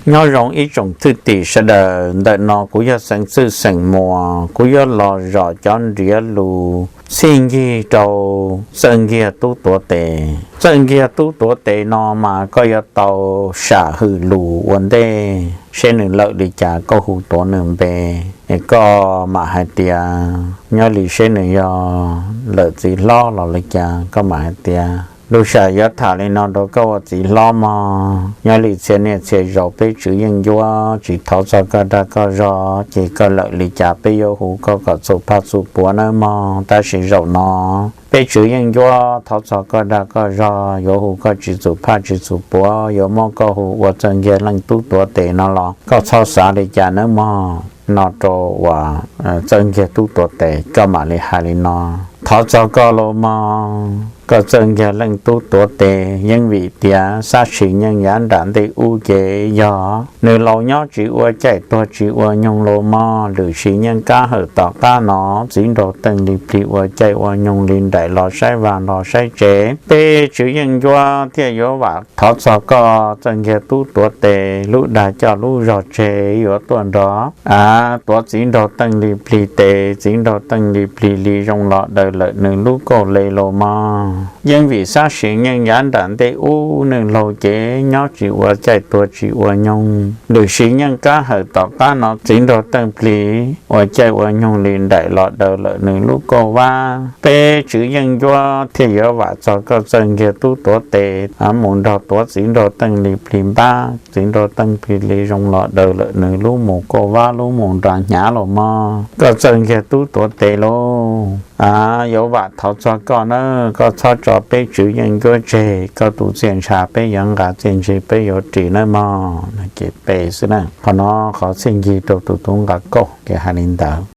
Nyob zoo ib tsoom thwj tim sawv daws, ntawm no kuv yog xeev txwj xeem muas, kuv yuav los zom cov nriav lus txhij ncig rau Txawj Nkiag tub tuav tes. Txawj Nkiag tub tuav tes no mas koj yuav tau sam hwm lus ua ntej, seb nws lawm li cas koj hu tuav nws npe, es koj mam hais tias, nyob li seb nws yog lawm txiv hlob los li cas koj mam hais tias, lub sij hawm yuav tham li no rau koj ua txiv hlob mog, nyob li txhia niaj txhia zaus peb tswv yeej ncuab tsis thov txog koj dag koj zog ces koj lawm li cas peb yuav hu koj kom txhua phaj txhua puav nawb mog. Tab sis zaum no peb tswv yeej ncuab thov txog koj dag koj zog, yuav hu koj tsis txhua phaj tsis txhua puav, yuav muab koj hu ua Txawj Nkiag leej tub tuav tes no los koj txhob xav li cas nawb mog. No rau uas Txawj Nkiag tub tuav tes, koj mam li hais li no, thov txog koj los mog, koj Txawj Nkiag leej tub tuav tes, yeej vim tias sab sim nyeej yav nram ntej ub ces yog nws laus nyob tsis ua caij tuag tsis ua nyoog los mog, lwm sim nyeej kab hawm tom qab no txiv nraug Teej Lis Plis ua caij ua nyoog li nraim los saib vaj los saib tsev. Peb tswv yeej ncuab thiaj yuav vam thov txog koj Txawj Nkiag tub tuav tes, lub dag coj lub zog tseg yuav tuaj nrog a tuav txiv nraug Teej Lis Plis tes, txiv nraug Teej Lis Plis li zoo los daws lawm nws lub kauj le los mog. Yeej vim sab sim nyeej yav nram ntej ub nws laus ces nyob tsis ua caij tuag tsis ua nyoog, lwm sim nyeej kab hawm tom qab no txiv nraug Teej Plis ua caij ua nyoog li nraim los daws lawm nws lub kauj vab. Peb tswv yeej ncuab thiaj yuav vam txog koj Txawj Nkiag tub tuav tes mus nrog tuav txiv nraug Teej Lis Plis npab, txiv nraug Teej Plis li zoo los daws lawm nws lub mus kauj vab lub mus nra hnyav los mog. Koj Txawj Nkiag tub tuav tes lauj, a yuav vam thov txog koj nawb, koj txhob tso peb tswv yeej ncuab tseg, koj tus txiaj ntsha peb yuav nqa txiaj ntsig peb yuav ris nawb mog. Ces peb xwb na, qhov no qhov txhij ncig rau tus tub nqa kauj ces hais li ntawd.